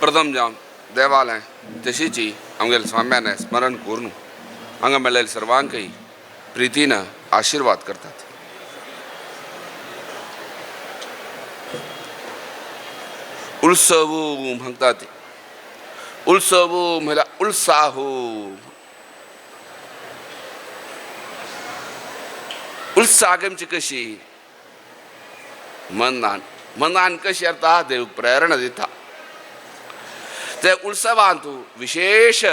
प्रथम जावन देवालय तशीची आमगेले स्वाम्याने स्मरण करून हांगा मेळ्ळेले सर्वांकय प्रितीन आशीर्वाद करतात. उत्सव म्हणतात. उत्सव म्हळ्यार उत्साह. उत्साह आमची कशी मनान मनान कशी आता देव प्रेरणा दिता. ते उत्सवांत विशेष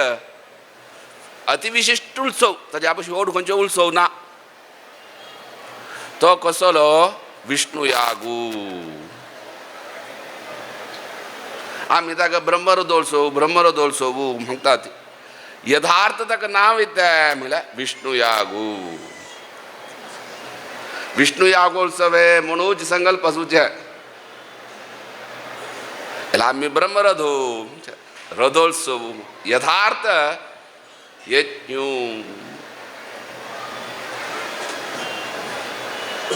अतिविशिश्ट उत्सव ताज्या पशी व्हड खंयचो उत्सव ना. तो कसलो विष्णु यागू. आमी ताका ब्रह्मरथोत्सव ब्रह्मरथोत्सव म्हणटात. यथार्थ ताका नांव येता म्हळ्यार विष्णु यागू. विष्णु यागोत्सव म्हणून संकल्प आसूचे. आमी ब्रह्मरथो रथोत्सव यथार्थ यज्ञ.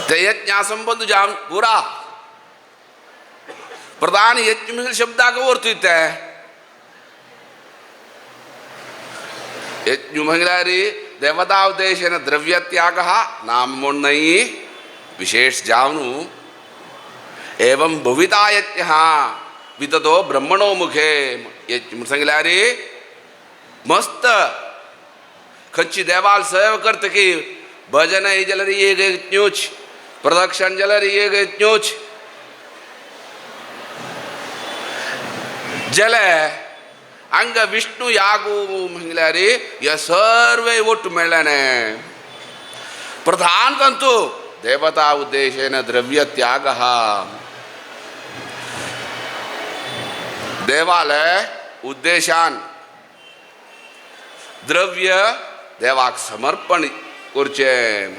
ते यज्ञा संबंध जावन पुरा प्रधान यज्ञ शब्दाक वर्तुते. यज्ञ म्हळ्यार देवता उद्देशेन द्रव्यत्याग नाम म्हूण न्हय विशेष जावन एवं भविता यज्ञ विततो ब्रह्मणो मुखे. यज्ञ म्हूण सांगल्यार मस्त खंयची देवाल सेवा करतकीर भजन जाल्यार एक यज्ञूच, प्रदक्षिण जाल्यार एक यज्ञूच. जाल्यार हांगा विष्णु यागू म्हणल्यार हे सर्वे ಒಟ್ಟು मेळ्ळें. प्रधान तंतु देवता उद्देशेन द्रव्य त्याग. देवालय उद्देशान द्रव्य देवाक समर्पण करचें.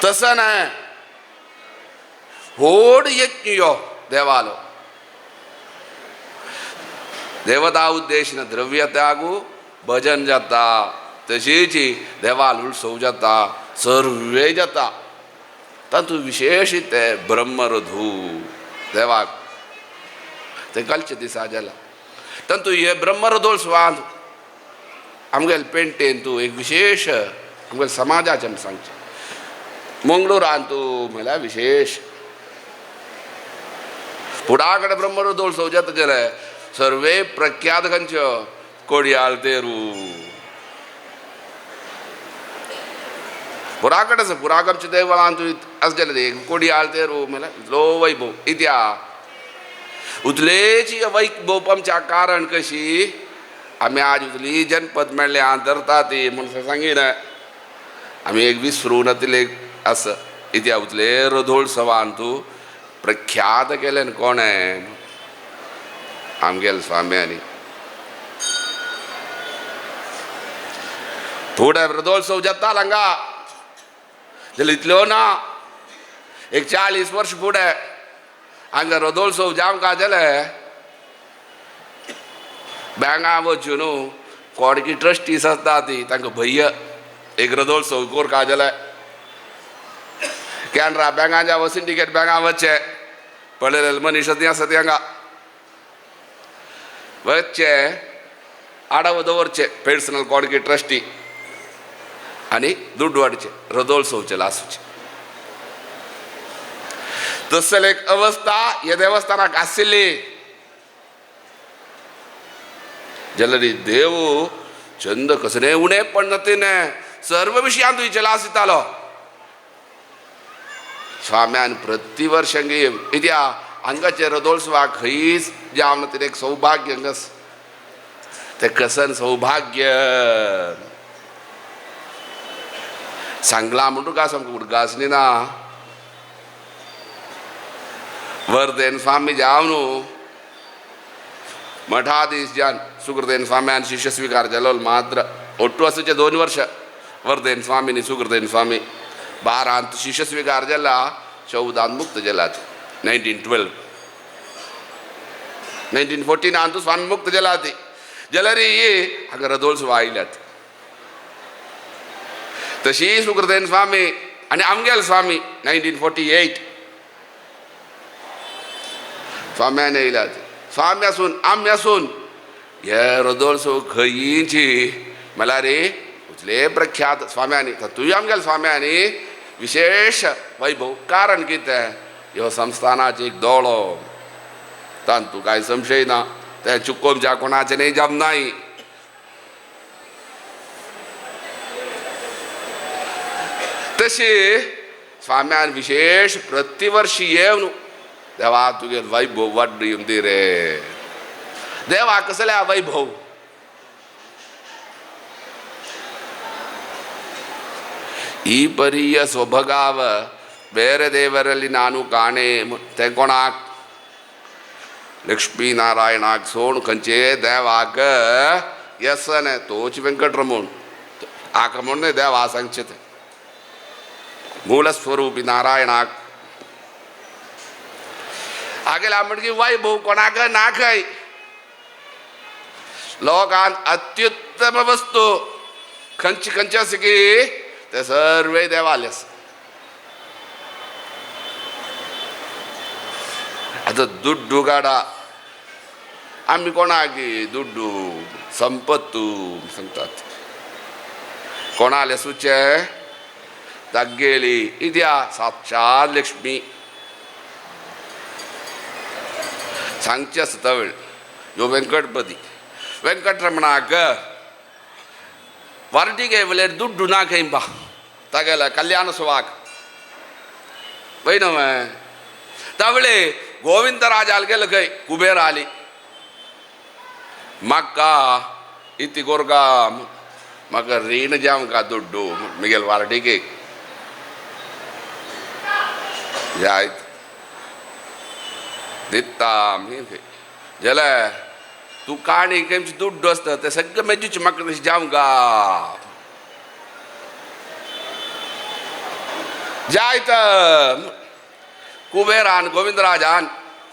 तसं न्हय व्हड यज्ञ यो देवालो. देवता उद्देशन द्रव्य त्यागू भजन जाता तशीच देवाल उत्सव जाता सर्वे जाता. तातूंत विशेश ते ब्रह्मरधू देवाक ते कालच्या दिसा जाला. तातूंत हे ब्रह्मरथोत्सवांत आमगेले पेंटेन तूं एक विशेष आमगेले समाजाचें आमी सांगचें मंगळुरांत तूं म्हळ्यार विशेष फुडा कडेन ब्रह्मरथोत्सव जाता जाल्यार सर्वे प्रख्यात खंयच्यो कोडयाल तेरू पुरा कडेन आसा. पुराक आमच्या देवळांत आसा जाल्यार कोडयाल तेरू म्हळ्यार इतलो वैभव इत्या उतलेची वैभव आमच्या कारण कशी आमी आज उतली जनपद मेळ्ळें धरता ती म्हूण सांगिना आमी एक विसरूं नातिल्लें आसा. इत्या उतले रथोत्सवान तूं प्रख्यात केलें कोणें आमगेले स्वाम्यांनी. थोडे रथोत्सव जाता हांगा जाल्यार इतल्यो ना. एक 40 वर्स फुडें हांगा रथोत्सव जावंक जाल्यार बँगा वचून न्हू कोडकी ट्रस्टीस आसता ती तांकां भय्य एक रथोत्सव कोरका जाल्यार कॅनरा बँगा जावं सिंडिकेट बँगा वचचे पळयलेले मनीस ती आसा ती हांगा वचचे आडाव दवरचे पर्सनल कोडकी ट्रस्टी आनी दुड्डू हाडचे रथोत्सवचे लासूचे. तसले एक अवस्था ह्या देवस्थानाक आशिल्ली. जाल्यार देव चंद कसले उणें पण तिने सर्व विशयांत तुयचे दितालो. स्वाम्यान प्रतिवर्षंगी इत्या हांगाचे रथोत्सवाक खंयच जावन तिणें एक सौभाग्य हांगा तें कसन सौभाग्य सांगलां म्हूण तुका सामकें उडगासनी ना. वर्धेन स्वामी जावन मठाधीश जान सुकृतेन स्वाम्यान शिष्य स्वीकार जालो मात्र ಒಟ್ಟು आसूचे 2 वर्ष वर्धेन स्वामी सुकृतेन स्वामी 12 शिष्य स्वीकार जाला 14 मुक्त जाला 1912 1914 स्वामी मुक्त जाला ती जाल्यार हांगा रथोत्सव आयल्यात. तशी सुकृतेन स्वामी आनी आमगेल स्वामी 1948 स्वाम्यान येयल्यात स्वामी आसून आमी आसून हे रदोळसो खंयची म्हळ्यार रे उतले प्रख्यात स्वाम्यांनी तूय आमगेले स्वाम्यांनी विशेश वैभव. कारण कितें ह्यो संस्थानाची एक दोळो तांतू कांय संशय ना. तें चुकोवच्या कोणाचें न्ही जमनाय. तशी स्वाम्यान विशेष प्रतिवर्षी येवन देवा तुगे वैभव वाडून दी रे. देवा कसल्या वैभव ಈ ಪರಿಯ ಸೊಬಗಾವ ಬೇರೆ ದೇವರಲ್ಲಿ ನಾನು ಕಾಣೆ. ತೆಗೊಣಾಕ್ ಲಕ್ಷ್ಮೀನಾರಾಯಣಾಕ್ ಸೋಣು ಕಂಚೇ ದೇವಾಕ ಎಸ್ಸನೆ ತೋಚಿ ವೆಂಕಟರಮಣ್ ಆಕಮಣ್ಣೆ ದೇವ ಸಂಚಿತೆ ಮೂಲ ಸ್ವರೂಪಿ ನಾರಾಯಣಾಕ್ ಆಗೆಲ್ಲ ಮಡ್ಗಿ ವೈಭವ ಕೊಣಾಕ ನಾಕೈ ಲೋಕಾನ್ ಅತ್ಯುತ್ತಮ ವಸ್ತು ಕಂಚಿ ಕಂಚಸಿಕಿ ते सर्वे देवालेस. आतां दुड्डू काडा आमी कोणाक दुड्डू संपत्तू सांगतात कोणाले सुचे तागेली इद्या साक्षात लक्ष्मी सांगचे आसा तवळ ह्यो वेंकटपती वेंकटरमणाक वार्टिके वलेर दुड्डू ना खंय बा तागेल्या कल्याण सुवाक वयनव तवळे गोविंदराजाल गेलो खंय कुबेर आली म्हाका इति गोरगा म्हाका रीण जावंका दुड्डू मिगेल वार्टिकेक जायत दिता जाल्यार तूं काणी केमची दुड्डू आसता ते सगळें मेजूचे म्हाका तशें जावंका जायत. कुबेरान गोविंदराजान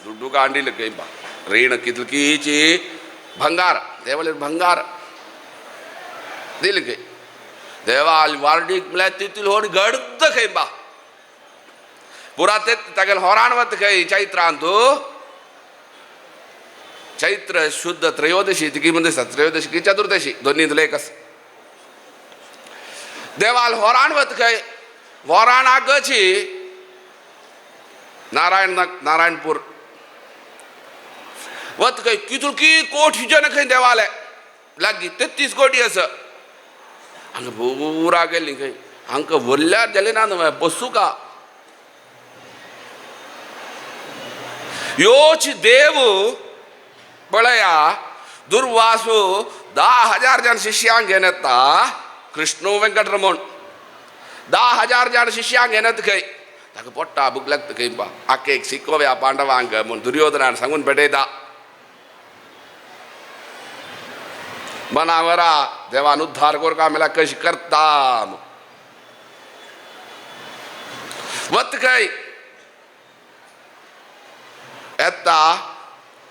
दुड्डू कांडिल खंय बा रीण कितलीची भंगार देवाले भंगार दिल खंय देवाल वार्डीक म्हळ्यार तितून होड गड्द खंय बा पुरा ते तागेले होरान वता खंय चैत्रांतू चैत्र शुद्ध त्रयोदशी तिकी म्हणजे त्रयोदशी की चतुर्दशी दोन्ही एक आसा. देवाल होरान वता खंय होरान आगची नारायण नारायणपूर वत खंय कितुकी कोटी जन खंय देवाले लागीं 33 कोटी आसा. हांगा पुरा गेली खंय हांकां व्हडल्यार जालें ना न्हय बसूका योच देव पळया दुर्वासू 10,000 जण शिष्यांक घेवन येता कृष्ण वेंकटरमण 10,000 जण शिष्यांक घेवन येता खंय ताका पोट्टा भूक लागता खंय बा आकेक शिकोव्या पांडवांक म्हूण दुर्योधनान सांगून पेटयता मनावरा देवान उद्धार करका मेळ्यार कशी करता वत खंय येता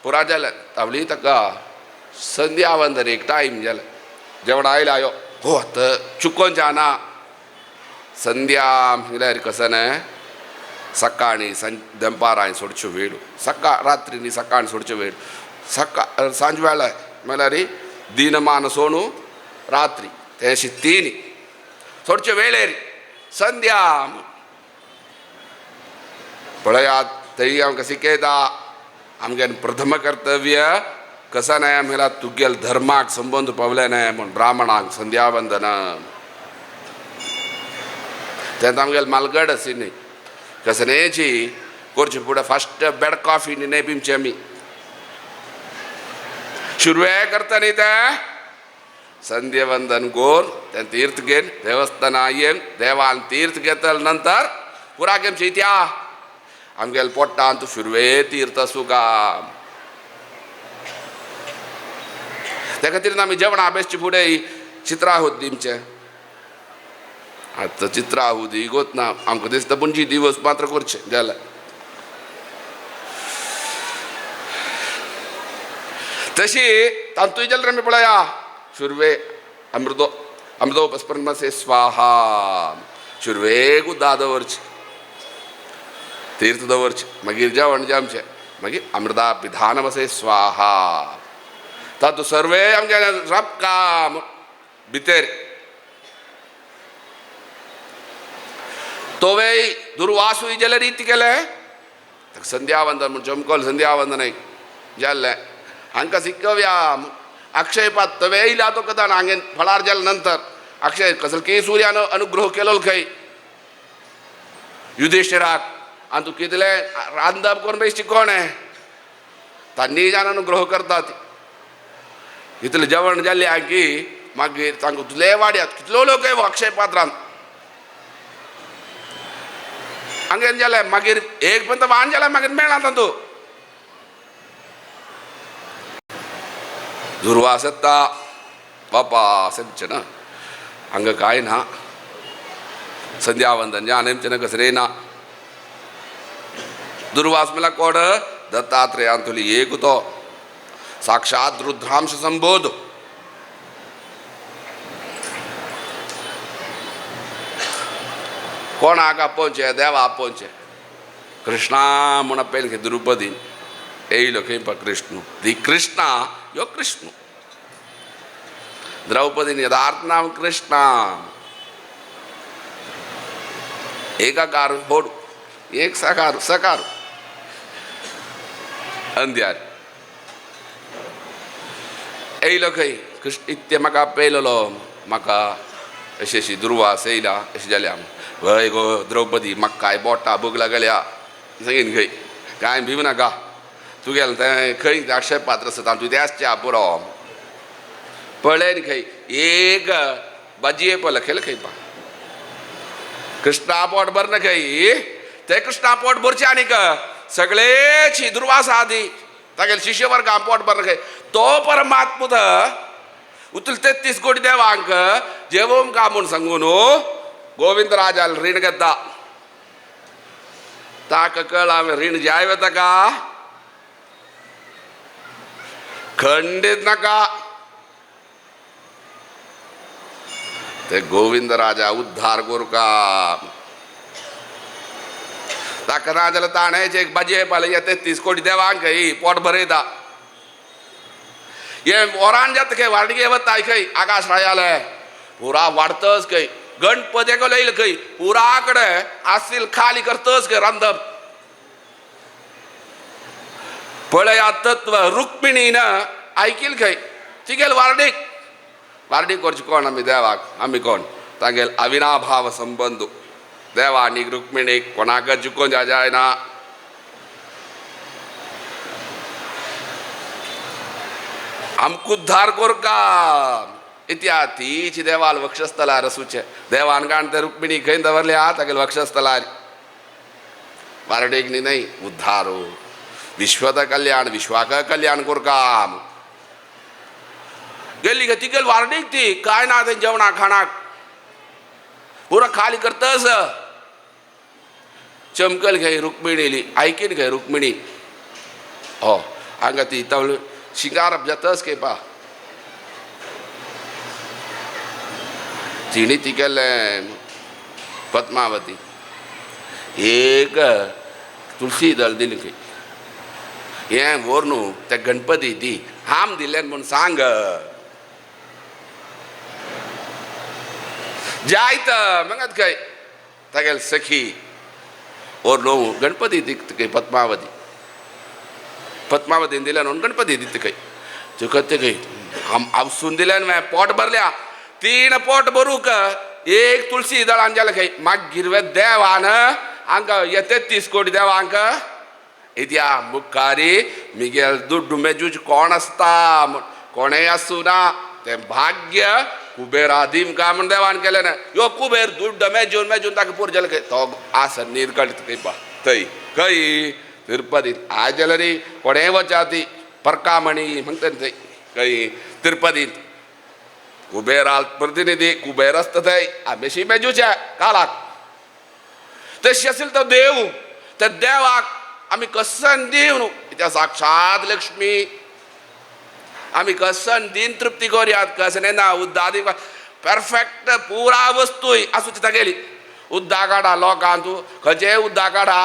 पुरा जालें तावली ताका संध्या वंदन एक टायम जालें जेवण आयलें आयो हो आतां चुकोन जाना संध्या म्हळ्यार कसं न्हय सकाळी दनपारां सोडच्यो वेळ सकाळ रात्री सकाळी सोडच्यो वेळ सकाळ सांज वेळार म्हळ्यार दिनमान सोणू रात्री तेशी तीन सोडच्यो वेळेर संध्या पळयात थंय आमकां शिकयता आमगे प्रथम कर्तव्य कसं न्हय म्हळ्यार तुगेल धर्माक संबंद पावले न्हय म्हूण ब्राह्मणाक संध्यावंदन तें आमगेले मालगड आशिल्ली कसं न्हयची करचे फुडें फर्स्ट बेड कॉफी न्हय पिवचे आमी सुरवे करता न्ही तें संध्यावंदन कोर तें तीर्थ घेवन देवस्थाना येवन देवान तीर्थ घेतले नंतर पुरा केमची त्या आमगेले पोट्टांत सुरवे तीर्थ सुका. त्या खातीर आमी जेवणा बेसचे फुडें चित्राहुत दिमचें आतां चित्राहुती गोत ना आमकां दिसता पुणची दिवस मात्र करचें जालें. तशी तांतूय जाल्यार आमी पळया सुरवे अमृतो अमृतोपस्पर्मसे स्वाहा सुरवेक उद्दा दवरचें तीर्थ दवरचें मागीर जेवण जेवचें मागीर अमृता पिधानमसे स्वाहा तातूंत सर्वे आमगे रपका भितर तोवे दुर्वासूय जाल्यार रीत केलें संध्यावंदन म्हूण चमकोल संध्यावंदन जाल्लें हांकां शिकव्या अक्षय पात तवे येयला तो कदा हांगे फळार जाले नंतर अक्षय कसल सूर्यान अनुग्रह केलो खंय युधिष्ठिराक आनी तूं कितलें रांदप करून बेश्टी कोण आहे तांणी जान अनुग्रह करतात इतलें जेवण जालें की मागीर तांकां तुले वाड्यात कितलो लोक अक्षय पात्रान हांगेर जालें मागीर एक पर्यंत वान जालें मागीर मेळना तातूंत दुर्वास येता बापा अशें ना हांगा कांय ना संध्यावंदन जानेमचें ना कसरें ना दुर्वास म्हणल्यार कोण दत्तात्रेयांतली एक तो साक्षात रुद्रांश संबोध कोणाक आपोवचें देवा आपोवचें कृष्णा म्हूण पयलीं द्रुपदी येयलो खंय पा कृष्ण दी कृष्णा यो कृष्ण द्रौपदीन यदार्थ नाम कृष्णा एकाकार होड एक सकार सकार अंद्यार येयलो खंय कृष्ण इत्य म्हाका पयलोलो म्हाका अशी अशी दुर्वास येयला अशें जाल्या वय गो द्रौपदी म्हाका काय बोटा भूक लागल्या सांगीन खंय कांय भिवू नाका तुगेलें तें खंय अक्षय पात्र आसा तातूंत तें पुरो पळय न्ही खंय एक भाजये पळय खेळ खंय पा कृष्णा पोट भर ना खंय ते कृष्णा पोट भरचें आनीक सगळेची दुर्वास आदी तागेले शिष्यवर्गां पोट भर खंय तो परमात्मा उतल 33 कोटी देवांक जेवोम का म्हूण सांगू न्हू गोविंद राजाल रीण घेता ताका कळ्ळां रीण जाय वता का खंडीत नाका ते गोविंद राजा उद्धार करुका ताका ना जाल्यार ताणें एक भाजी पाले 33 कोटी देवांक ही पोट भरयता हे वरान जाता खंय वाडगे वता खंय आकाश रायाले पुरा वाडतच खंय गणपती येयल खंय पुरा कडेन आसील खाली करतच खंय रांदप पळया तत्व रुक्मिणीन आयकील खंय तिगेल वार्डीक वार्डीक करची कोण आमी देवाक आमी कोण तागेल अविनाभाव संबंद देवा आनी रुक्मिणीक कोणाक चुकोन जायना आमकां उद्धार कोरका इत्या तीच देवाल वक्षस्थलार आसूचें देवान काण ते रुक्मिणी खंय दवरले आ तागेल वक्षस्थलार वारडीक न्ही न्हय उद्धारो विश्वत कल्याण विश्वाक कल्याण कोरका गेली गे तिगेल वारडीक ती काय ना तें जेवणा खाणाक पुरो खाली करतस चमकल घे रुक्मिणीली आयकीन घे रुक्मिणी हो हांगा ती तवळ शिंगार जातच के पा तिणी ती केलें पद्मावती एक तुळशी दळ दिली खंय हें व्हर न्हू त्या गणपती दी आम दिलें म्हूण सांग जायत मागत खंय तागेल सखी व्हर न्हू गणपती दिता खंय पद्मावती पद्मावतीन दिलें न्हू गणपती दिता खंय तुका ते खंय आवसून दिल्यान मागीर पोट भरल्या तीन पोट भरूक एक तुळशी दळान जालें खंय मागीर देवान हांगा हे 33 कोटी देवांक इत्या मुखारी मिगेल दुड्डू मेजूच कोण आसता कोणेय आसूं ना तें भाग्य कुबेर आदिम का म्हूण देवान केलें ना यो कुबेर दुड्ड मेजून मेजून ताका पुरो जालें खंय तो आसा नीर काडटा खंय पा थंय खंय तिरुपती आज जाल्यार न्ही कोणेय वचा ती परकामणी म्हणटा थंय खंय तिरुपतींत कुबेराल प्रतिनिधी कुबेर आसता थंय आमेशी मेजूचे कालाक तशी असेल तो देव त्या देवाक आमी कसन दिवन न्हू त्या साक्षात लक्ष्मी आमी कसन दिन तृप्ती करुयात कशें ना उद्दादी परफेक्ट पुरा वस्तूय आसूची तागेली उद्दा काडा लोकांक तूं खंयचेय उद्दा काडा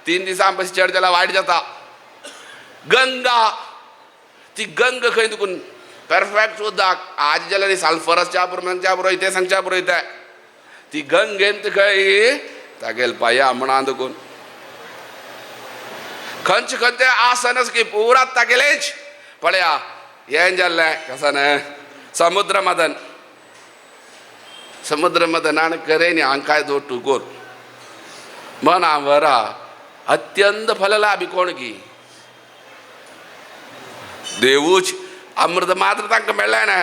3 दिसां पयलीं चड जाल्यार वायट जाता गंगा ती गंग खंय तुकून परफेक्ट उदक आज जाल्यार साल्फरसच्या पुरो पुरो तें सांगच्या पुरो तें ती गंगेन खंय तागेल पाया म्हणा तुकून खंयचे खंयचे आसनच की पुरा तागेलेच पळया हें जाल्लें कसं न्हय समुद्र मदन समुद्र मदनान करे न्ही हांग काय दो टुकोर मना वरा अत्यंत फललाभी कोण की देवूच अमृत मात्र तांकां मेळ्ळें ना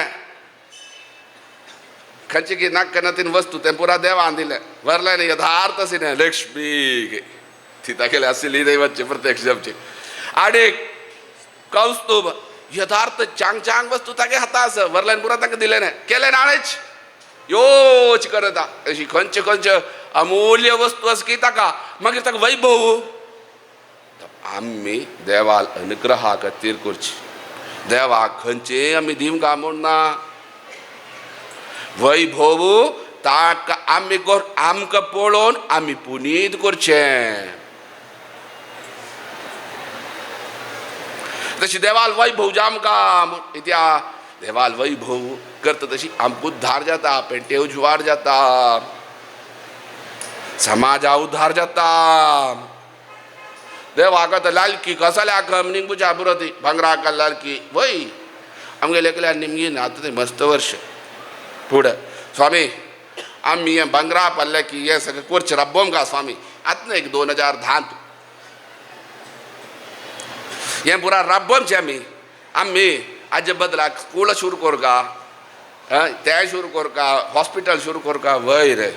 खंयचे की नाक्क नतीन वस्तू तें पुरा देवान दिलें व्हरलें न्ही यथार्थ न्ही लक्ष्मी ती तागेली आशिल्ली दैवाची प्रत्यक्ष जावची आनी कौस्तुभ यथार्थ चांग चांग वस्तू तागे हाता आसा व्हरल्यान पुरा तांकां दिलें ना केलें नाणेच योच करता अशी खंयचे खंयचे अमूल्य वस्तू आसा की ताका मागीर ताका वैभव. आमी देवाल अनुग्रहा खातीर करची देवाक खंयचे आमी दिवंक म्हूण ना वैभव ताका आमी आमकां पळोवन आमी पुनीत करचें. तशी देवाल वैभव जामकां इत्या देवाल वैभव करता तशी आमकां उद्धार जाता, पेंटे उजवाड जाता, समाजा उद्धार जाता. देवाक आतां लालकी कसल्याक निमगुच्या पुरो ती भांगराक लालकी वय आमगेले एकल्या निमगी ना आतां तें मस्त वर्ष फुडें स्वामी आमी हें भांगरा पडलें की हें सगळें करचें राबोम गा स्वामी आतां एक 2010 हें पुरा राबोमचें आमी आमी हाजे बदलाक स्कूल सुरू करका, तें सुरू करका, हॉस्पिटल सुरू करका. वय रे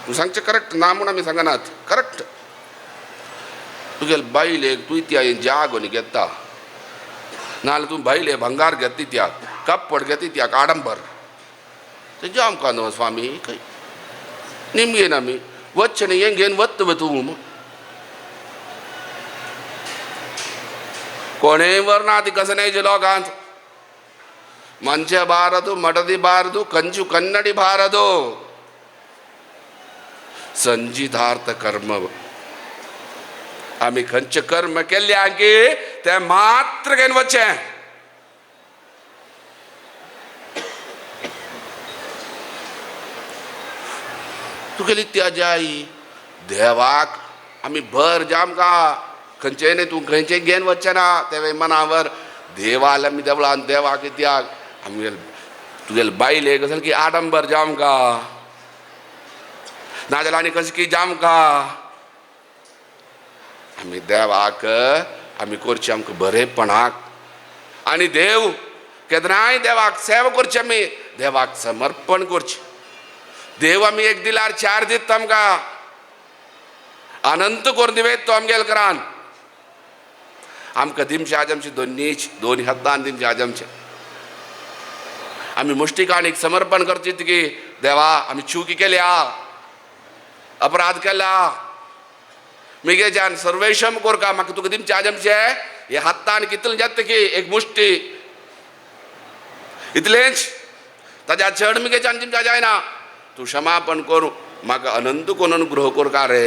तूं सांगचें करेक्ट ना म्हूण आमी सांगनात, करेक्ट. तुगेले बायलेक तूं त्या जागो न्ही घेता, नाजाल्यार तूं बायले भंगार घेता त्या कपड घेता त्या आडंबर तें आमकां न्हू स्वामी खंय निमगेन आमी वच्चें न्ही हें घेवन वता तूं कोणेय व्हरना ती कसं न्हय लोकांत ಮಂಚ ಬಾರದು, ಮಡದಿ ಬಾರದು, ಕಂಚು ಕನ್ನಡಿ ಬಾರದು. संजितार्थ कर्म आमी खंयचें कर्म केल्लें की तें मात्र घेवन वचचें. तुगेली त्याजाई देवाक आमी भर जामकां खंयचें न्ही तूं खंयचें घेवन वचचें ना तें मनावर देवाल आमी देवळान देवाक कित्याक आमगेले तुगेले बायलेक असेल की आडंबर जामकां नाजाल्यार आनी कशें की जामकां आमी देवाक आमी करचें आमकां बरेपणाक. आनी देव केन्नाय देवाक सेवा करची, आमी देवाक समर्पण करचें. देव आमी एक दिल्यार चार दिता आमकां, अनंत करून दिवेत तो आमगेले करान. आमकां दिमचे आज आमचे दोन्नीच दोन हातान दिमचे आज आमचे आमी मुश्टिकाणीक समर्पण करचे की देवा आमी चुकी केल्या, अपराध केला, मिगेच्यान सर्वेशम कोरका म्हाका तुका दिमचे आज आमचे हे हातान कितले जाता की एक मुश्टी इतलेंच ताज्या चड मिगेच्यान दिमच्या जायना, तूं क्षमापण करूं म्हाका अनंत कोण अनुग्रह कोरका रे.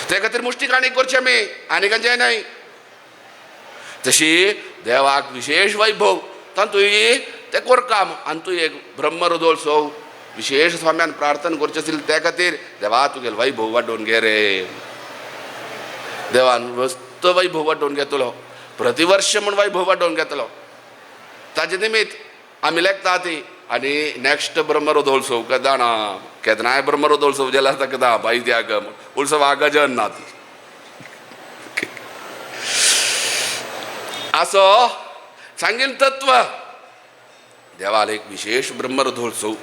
ते खातीर मुश्टी काणी करची आमी आनी खंयचें न्हय. तशी देवाक विशेष वैभव तातूंत तें कोरकाम आनी तूं एक ब्रह्मरुदोत्सव विशेष स्वाम्यान प्रार्थना करचें आशिल्लें ते खातीर देवा तुगेलो वैभव वाडोवन घे रे. देवान मस्त वैभव वाडोवन घेतलो, प्रतिवर्ष म्हूण वैभव वाडोवन घेतलो. ताजे निमित्त आमी लेखता ती आनी नेक्स्ट ब्रह्मरुदोत्सव केन्ना ना केन्नाय ब्रह्मरुदोत्सव जाल्यार आसता केन्ना बाई त्याग उत्सव आगजन ना ती असो सांगीन तत्व. देवाल एक विशेष ब्रह्मरुदोत्सव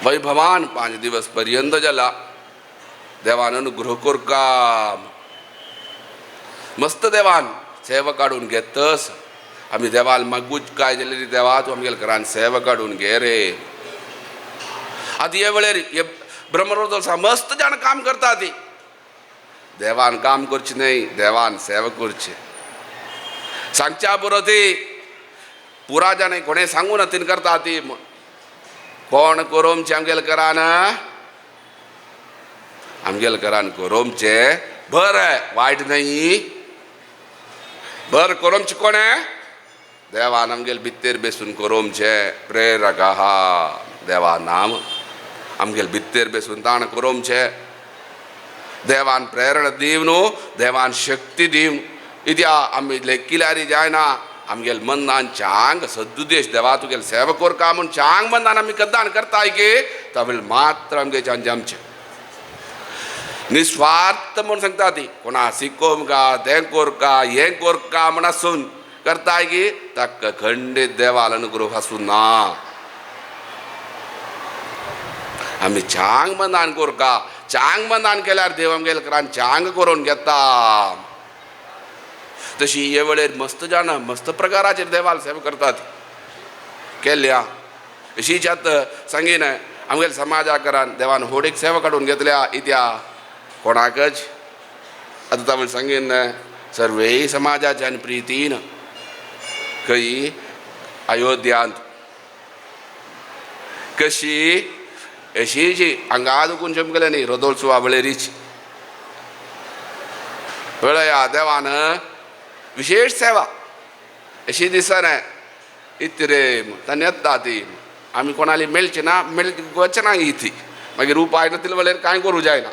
वैभवान 5 दिवस पर्यंत जाला. देवान अनुग्रह कोरका मस्त देवान सेवा काडून घेतस आमी देवाल मागूच काय जालें देवा तूं आमगेल्या घरान सेवा काडून घे रे. आतां हे वेळेर हे ब्रह्मरुदोत्सव मस्त जाण काम करता ती. देवान काम करचें न्हय, देवान सेवा करची. सांगच्या पुरो ती पुरा जाण कोणें सांगू ना तीन करता ती कोण करूं आमगेल्या घरान आमगेले घरान कोरोमचे बरें वायट न्हय बरें कोरोमचें कोणें देवान आमगेले भित्तेर बेसून कोरोमचें प्रेरक आहा देवा नाम आमगेले भित्तेर बेसून ताण कोरोमचें देवान प्रेरणा दिव न्हू देवान शक्ती दिव इत्या आमी लेखिल्यारी जायना आमगेले मनान चांग सदुदेश देवा तुगेले सेवा कोरका म्हूण चांग मनान आमी कद्दान करताय की तवेळ मात्र आमगे आमचें निस्वार्थ म्हूण सांगता ती कोणा शिकोवंका तें कोरका हें कोरका म्हण आसून करताय की ताका खंडीत देवाल अनुग्रह आसूं ना. आमी चांग मनान कोरका चांग मनान केल्यार देव आमगेले करान चांग करून घेता. तशी हे वेळेर मस्त जाणां मस्त प्रकाराचेर देवाल सेवा करतात केल्या अशीच आतां सांगीन आमगेले समाजा करान देवान होडीक सेवा काडून घेतल्या इत्या कोणाकच आतां तावळ सांगीन सर्वेय समाजाच्यान प्रितीन खंय अयोध्यांत कशी अशीची हांगा दुखून चमकले न्ही रोदोलसुवा वळेरीच पळया देवान विशेष सेवा अशी दिसना इतरे तांणी येता ती आमी कोणाली मेळची ना मेळ वचना इती मागीर उपाय ना तितले वेळेर कांय करूं जायना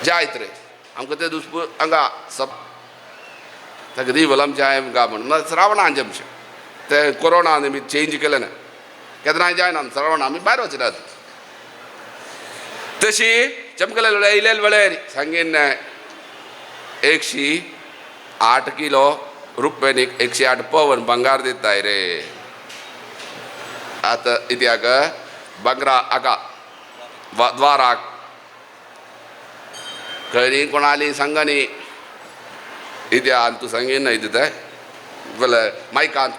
जायत रे आमकां ते दुसपू हांगा सप ताका दी आमचें हांवें गा म्हणून श्रावणान आमचें ते कोरोना आमी चेंज केलें ना केन्नाय जायना श्रावण आमी भायर वचनात. तशी चमकले येयलेले वेळेर सांगीन 108 किलो रुपयानी 108 पवन बंगार दिताय रे. आतां इत्याक बंगरा आका द्वाराक खंय कोणाली सांगनी इत्या आनी तूं सांगीन न्हय तितें जाल्यार मायकांत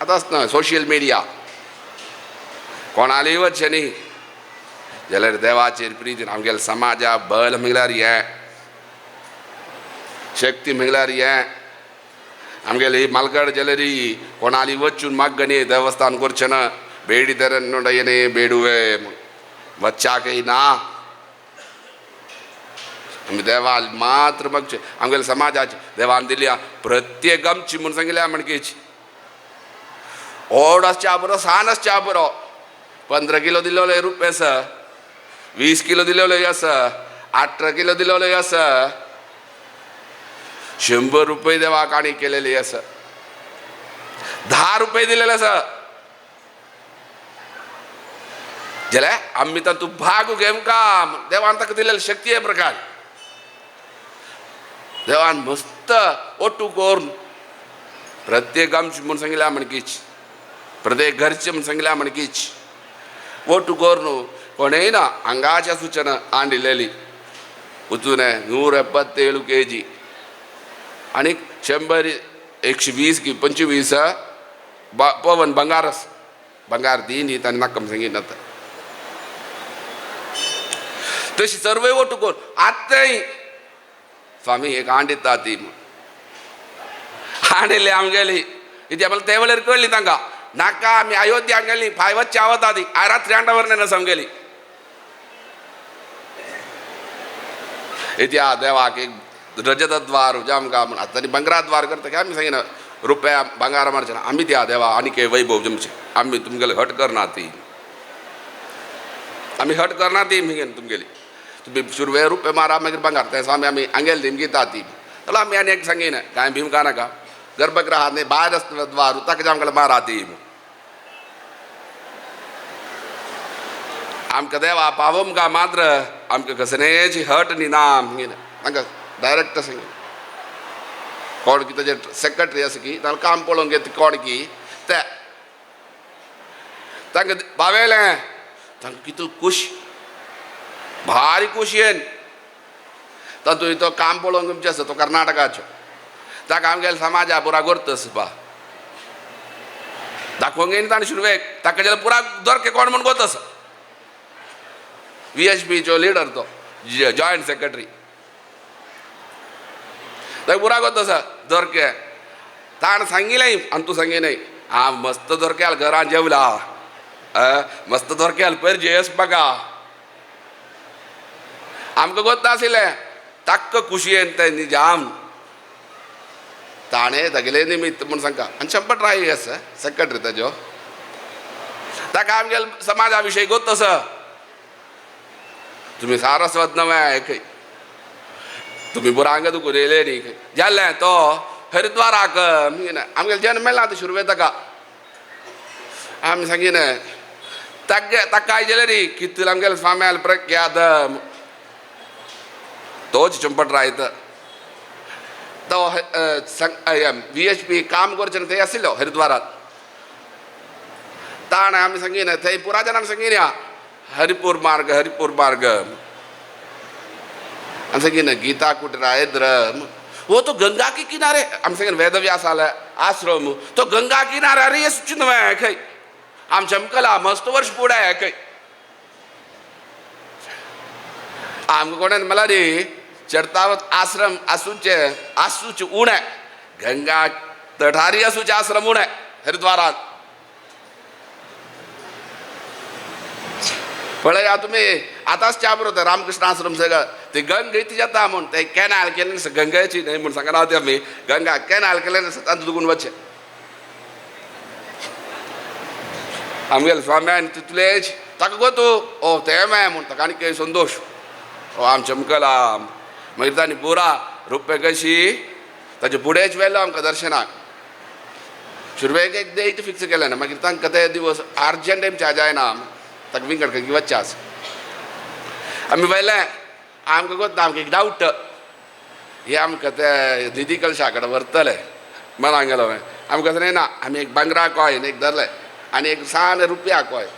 आतां आसना सोशल मिडिया कोणाली वचचें न्ही जाल्यार देवाचेर प्रितीन आमगेले समाजा बल म्हळ्यार हें शक्ती म्हळ्यार हें आमगेली मालगड जाल्यार कोणाली वचून मागणी देवस्थान करचें ना बेडी तेरे बेडुवे वच्चाकय ना. आमी देवाल मात्र मागचें आमगेले समाजाचे देवान दिल्या प्रत्येक आमची म्हूण सांगिल्ल्या म्हणकीच व्हड आसच्या बरो सान आसच्या बरो 15 किलो दिलेले रुपये आसा 20 किलो दिलेले आसा 18 किलो दिलेले आसा 100 रुपये देवाक आनी केलेली आसा 10 रुपये दिलेले आसा जाल्यार आमी तातूंत भाग घेवंक देवान ताका दिलेली शक्ती हे प्रकार देवान मस्त ओटू करून प्रत्येक आमची म्हूण सांगिल्ल्या म्हणकीच प्रत्येक घरचे म्हूण सांगिल्ल्या म्हणकीच ओटू करून कोणेय ना हांगाच्या सूचना आणलेली उतून 177 kg आनी 100 120 की 25 पवन बंगारस बंगार दी न्ही ताणें नाका सांगिना तशी सर्वय ओटू करून आतांय स्वामी एक आंड दिता ती हांडिल्ली आमगेली इत्या म्हणल्यार ते वेळेर कळ्ळी तांकां नाका आमी अयोध्या गेली फाय वच्च्या वता ती I रात्री आंडावर ना समगेली इत्या देवाक एक रजतद्वार जामकां म्हण आतां बंगराद्वार करता की आमी सांगिना रुपया भांगार मारचे ना आमी त्या देवा आनी के वैभव जमचे आमी तुमगेले हट करना ती आमी हट करना ती तुमगेली तुमी सुरवे रुपये मारा मागीर भांगार तें स्वामी आमी आंगेल दिमगिता ती जाल्यार आमी आनी एक सांगिना कांय भीमका नाका गर्भगृहात न्ही भायर आसता द्वार ताका आमकां मारा ती आमकां देवा पावोमका मात्र आमकां कसलेची हट न्ही ना तांकां डायरेक्ट सांगी कोण की ताजे सेक्रेटरी आसा की तांकां काम पळोवंक घेता कोण की ते तांकां पावयलें तांकां कितू खूश भारी खोशयेन तातूंत तो काम पळोवंक तुमचें आसा तो कर्नाटकाचो ताका आमगेले समाजा पुरा करतस पा दाखोवंक येयना ताणें सुरवेक ताका जाल्यार पुरा दोरके कोण म्हूण गोत आसा VHPचो लिडर तो जॉयंट सेक्रेटरी ताका पुरा गोत आसा दोरके ताणें सांगिलें आनी तूं सांगिलें हांव मस्त दोरक्याल घरान जेवला मस्त दोरक्याल पयर जेयस बघा आमकां गोत्ता आशिल्लें ताक्क खुशयेन ते निजाम ताणें तागेले निमित्त म्हूण सांगता आनी चंपट राय आसा सेक्रेटरी ताजो ताका आमगेले समाजा विशयी गोत आसा. तुमी सारस्वत नवे खंय तुमी बुरांग दुखून येयले न्ही खंय जालें तो हरिद्वाराक आमगेले जन्म मेळ्ळा तो सुरवे ताका आमी सांगिना तागे ताका आयजेले न्ही कितले आमगेले स्वाम्याल प्रख्यात तोच चंपट रायत तो वी एच पी काम करचें थंय आशिल्लो हरिद्वारात. ताणें आमी सांगिना थंय पुरा जाणांक सांगिना हरिपूर मार्ग हरिपूर मार्ग आमी सांगिना गीता कुटीर एद्र वो तो गंगा के किनारे आमी सांगिना वेदव्यास आश्रम तो गंगा किनारे अरे सुचिन खंय आम चमकला मस्त वर्ष फुडें खंय आमकां कोणें म्हणल्यार रे चडतावत आश्रम आसूचे आसूचे उणें गंगा तठारी आसूचे आश्रम उणें हरिद्वारात. पळया तुमी आतांच च्या बरोबर रामकृष्ण आश्रम सगळं ते गंगा ती जाता म्हूण ते कॅनाल केलें गंगेची न्हय म्हूण सांगना ते आमी गंगा कॅनाल केलें तांतूं दुगून वचचें. आमगेले स्वाम्यान तितलेच ताका गोतू ओ तें मेळ म्हूण ताका आनी कितें संतोश ओ आम चमकला. मागीर तांणी पुरा रुपये कशी ताचे फुडेंच व्हेलो आमकां दर्शनाक. सुरवेक एक डेट फिक्स केलें ना मागीर तांकां ते दिवस अर्जंट आमच्या जायना ताका विंगड खंय वचचें आसा. आमी व्हेलें आमकां गोत आमकां एक डावट हे आमकां ते निधी कलशा कडेन व्हरतले म्हण गेलो आमकां तशें ना आमी एक भांगरा कॉयन एक धरलें आनी एक सान रुपया कॉयन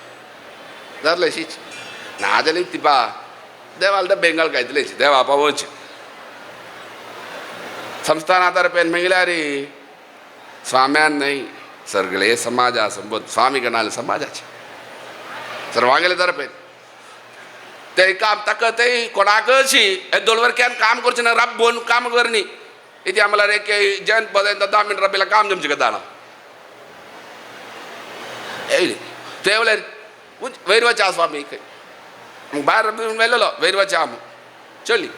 धरलें शीच नाजाल्यार तिपा देवाल तर बेंगाल कायतलेच देवा पावोवचें संस्थाना तर्फेन म्हणल्यार स्वाम्यान न्हय सगळे समाजा संबोध स्वामी गणाले समाजाचे सर्वांगेले तर्फेन ते काम ताका ते कोणाकशी दोन केन काम करचें ना राबोवन काम करनी इति आम्हाला एक जनपद 10 मिनट रबीला काम जमचे कदा येयली ते वळेर वयर वचा स्वामी खंय भायर मेळलेलो वयर वचा आम चली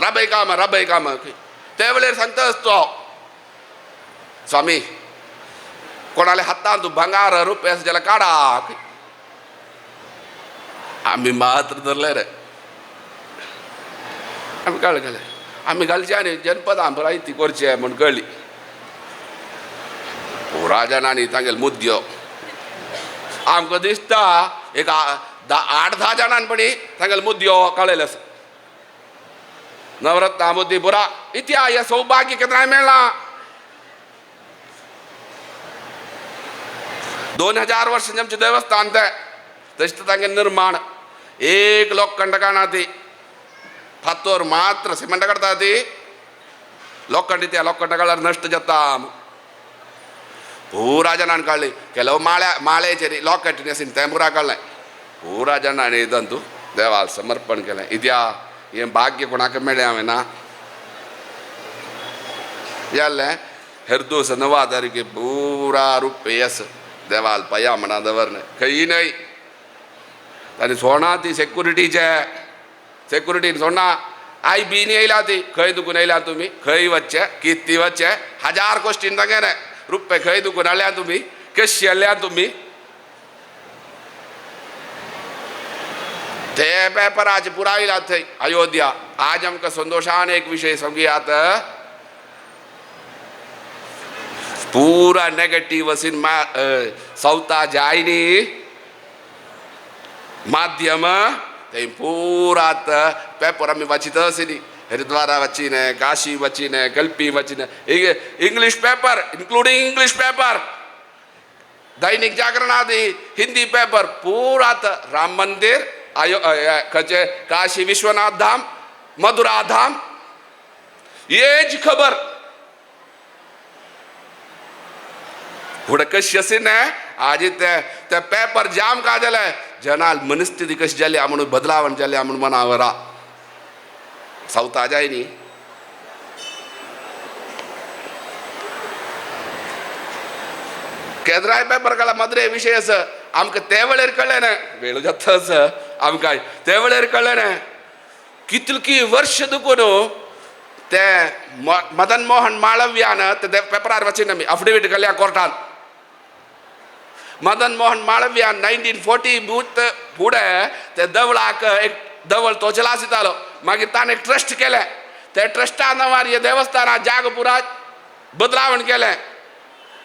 राबय काम राबय काम खंय ते वेळेर सांगता तो स्वामी कोणाले हातांत भांगार रुपये आसा जाल्यार काडा. आमी मात्र धरले रे आमी कळ्ळें गेले आमी घालचे आनी जनपद आमकां ती करचे म्हूण कळ्ळी. पुरा जाणांनी तांगेले मुद्यो आमकां दिसता एक 8-10 जाणांनी पणी तांगेले मुद्यो कळ्ळेले आसा. नवरत्न मुद्दी पुरा इतिहास हे सौभाग्य केन्नाय मेळ्ळां. 2000 वर्ष आमचें देवस्थान तें तशें तांगेलें निर्माण एक लोखंड काडना ती फातोर मात्र सिमेंट काडटा ती लोखंड त्या लोखंड काडल्यार नश्ट जाता. पुरा जाणांनी काडली ಕೆಲವು माळ्याचेर लॉकेट आशिल्लें तें पुरा काडलें. पुरा जाणांनी तंतू देवाक समर्पण केलें. इत्या हें भाग्य कोणाक मेळ्ळें हांवें ना जालें हेरदूस 9 तारखे पुरा रुपये आसा देवाल पया म्हणा दवरलें खंय न्हय. आनी सोणा ती सेक्युरिटीचे सेक्युरिटीन सोडना I बीन येयला ती खंय दुखून येयल्या तुमी खंय वचचे कितली वचचे 1000 क्वेश्चन तांगेले रुपये खंय दुखून हाडल्या तुमी कशी हाडल्या तुमी ते पेपराचे पुरा येयला थंय अयोध्या. आज आमकां संतोशान एक विशय सांगयात पुरा नेगेटीव असीन सावता जाय न्ही माध्यम ते पुरा पेपर आमी वाचित आशिल्ली हरिद्वारा वचीने काशी वचीने Kalpi वचीने English paper including English paper Dainik Jagran आदी हिंदी पेपर पुरा राम मंदिर आयो खंयचे काशी विश्वनाथ धाम मधुरा धाम हेच खबर. फुडें कशी अशी न्हय आजी ते पेपर जाम का जाले जनाल मनस्थिती कशी जाली म्हणून बदलावण जाली म्हणून मनावरा सावता जाय न्ही. केद्राय पेपर काडला मद्रे विशय आसा आमकां ते वेळेर कळ्ळें ना वेळ जाता आसा आमकां ते वेळेर कळ्ळें ना. कितलकी वर्ष दुकून ते मदन मोहन माळव्यान ते पेपरार वचीन आमी अफिडेवीट घाल्या कोर्टान. मदन मोहन माळव्यान 1940 बूत फुडें ते देवळाक एक देवळ तोचेला आशितालो. मागीर ताणें एक ट्रस्ट केलें. ते ट्रस्टा नांवार हे देवस्थाना जाग पुरा बदलावण केलें.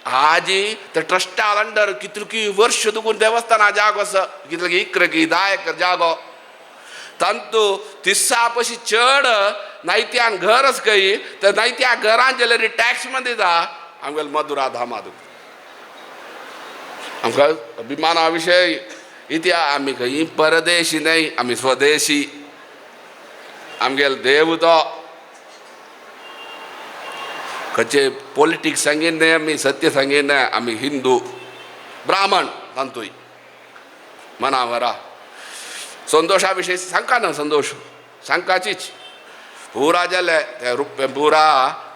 आजी ते ट्रस्टा अंडर कितलकी वर्ष दुकून देवस्थाना जागो आसा, कितलकी 11 की 10 एकर जागो. तांतू 30 पशी चड नायत्यान घर आसा खंय, तर नायत्या घरान जाल्यार टॅक्स मध्ये दिता आमगेले मधुरा धामादू. आमकां अभिमाना विशय इतिहास. आमी खंय परदेशी न्हय, आमी स्वदेशी. आमगेलो देव तो खंयचे पॉलिटिक्स सांगीन न्हय, आमी सत्य सांगीन न्हय. आमी हिंदू ब्राह्मण तांतूय मनावरा संतोषा विशय सांगका ना, संतोष सांगकाचीच पुरा जाले ते रुपये पुरा